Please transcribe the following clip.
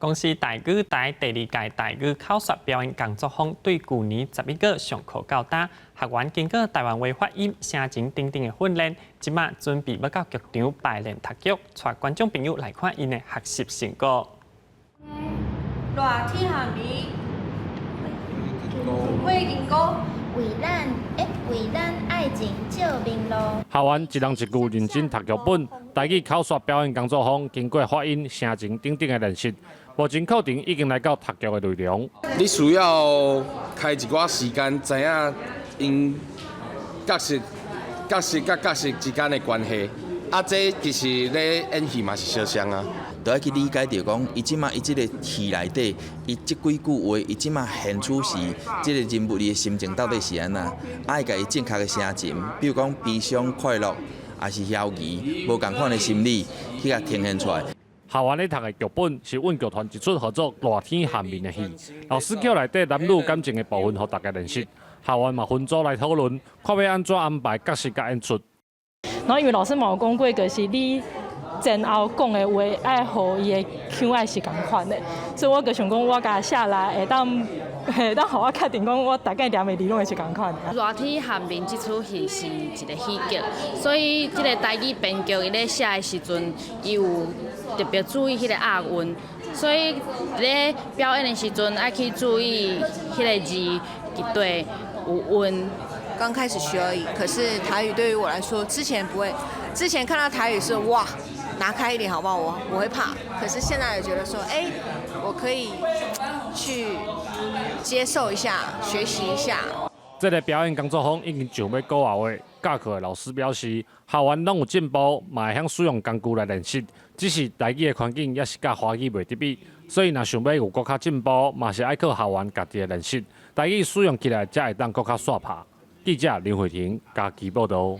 公視台語台第二屆台語口說表演工作坊對舊年11月上課到今，學員經過台灣話發音、聲情等等的訓練，這馬準備欲到劇場排練讀劇，帶觀眾朋友來看𪜶的學習成果。熱天下暝，火金菇。為咱會為咱愛情照明路。學員一人一句認真讀劇本，台語口說表演工作坊經過發音、聲情等等的練習，目前課程已經來到讀劇的內容。你需要開一寡時間，知影𪜶角色、角色佮角色之間的關係。啊，這其實咧演戲嘛是相像啊。都愛去理解著講，伊這馬伊這个戲內底，伊這幾句話，伊這馬現處時，這个人物伊的心情到底是按怎？愛共伊正確的聲情，比如講悲傷、快樂，抑是猶疑，無仝款的心理去共呈現出來。學員咧讀的劇本是阮劇團一齣號做《熱天下暝》的戲，老師叫內底男女感情的部分，予大家練習。學員嘛分組來討論，看欲按怎安排角色佮演出。然後因為老師嘛有講過，就是你前後講的話愛予伊的腔愛是仝款的，所以我就想講，我共寫來會當予我確定講，我大概念的字攏會是仝款的。熱天下暝這齣戲是一個喜劇，所以這個台語編劇伊咧寫的時陣，伊有特別注意彼個押韻，所以咧表演的時陣愛去注意彼個字絕對有韻。剛開始學而已，可是台語對於我來說，之前不會，之前看到台語是哇，拿開一點好不好？我會怕。可是現在也覺得說，哎，我可以去接受一下，學習一下。這个表演工作坊已經上欲個外月，教課的老師表示，學員攏有進步，嘛會曉使用工具來練習，只是台語的環境猶是佮華語袂得比，所以若想欲有閣較進步，嘛是愛靠學員家己的練習，台語使用起來才會當閣較煞拍。記者林慧婷家己報導。